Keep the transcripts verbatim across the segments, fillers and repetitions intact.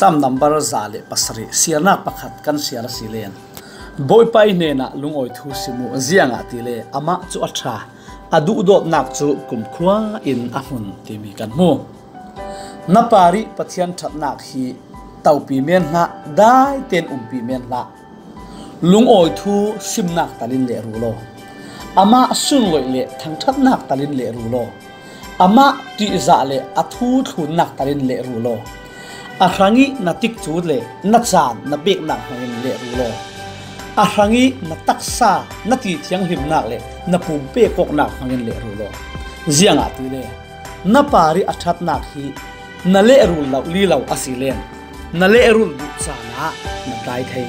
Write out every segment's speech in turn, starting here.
Tam number za le pasarih, siarnak pakhat kan siar a si len. Bawipa i hnenah lungawi thu sim uh, ziangahtile amah cu a ṭha, a duhdawtnak cu kumkhua in a hmun timi kan hmu. Na parih Pathian ṭhatnak hi topi men hlah, dai tein umpi men hlah. Lungawi thu simnak talin lehru law, amah sunloih le thangṭhatnak talin lehru law, amah ṭihzah le a thu thlunnak talin lehru law, a hrangih na tikcu le na caan na peknak hmangin lehru law, a hrangih na taksa na ti thianghlimnak le na pumpek awknak hmangin lehru law. Ziangahtile na parih a ṭhatnak hi na lehrul lo li lo a si len, na lehrul duh caan ah na tlai thei.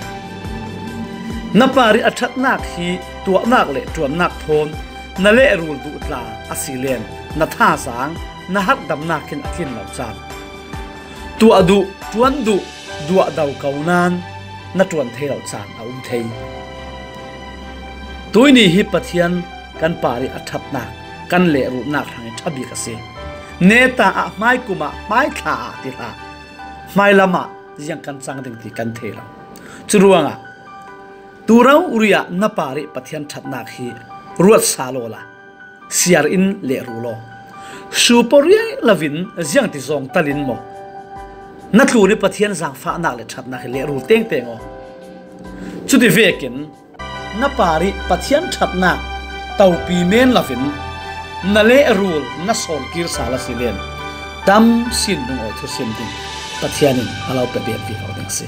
Na parih a ṭhatnak hi tuahnak le ṭuannak thawn na lehrul duh tla a si len, na thazaang, na harhdamnak in a tlin lo caan. Tuah duh, ṭuan duh, duahdo ko nain na ṭuan thei lo caan a um thei. Tuihni hi Pathian kan parih a ṭhatnak kan lehrulnak hrangin ṭha bik a si. Neta ah, hmaikum ah, hmaithla ah ti hlah. Hmailam ah ziang kan cang ding ti kan thei lo. Curuangah tu rori ah na parih Pathian ṭhatnak hi ruat sa lawla, siar in lehru law. Supo riai loin ziang ti zawng talin maw? Na tlun i Pathian zaangfahnak le ṭhatnak hi lehrul tengteng aw. Cuti vekin na parih Pathian ṭhatnak topi men loin na lehrul na sawnkir sal a si len, tam sin lungawi thusim ding Pathian in a lo pe bet vivo ding a si.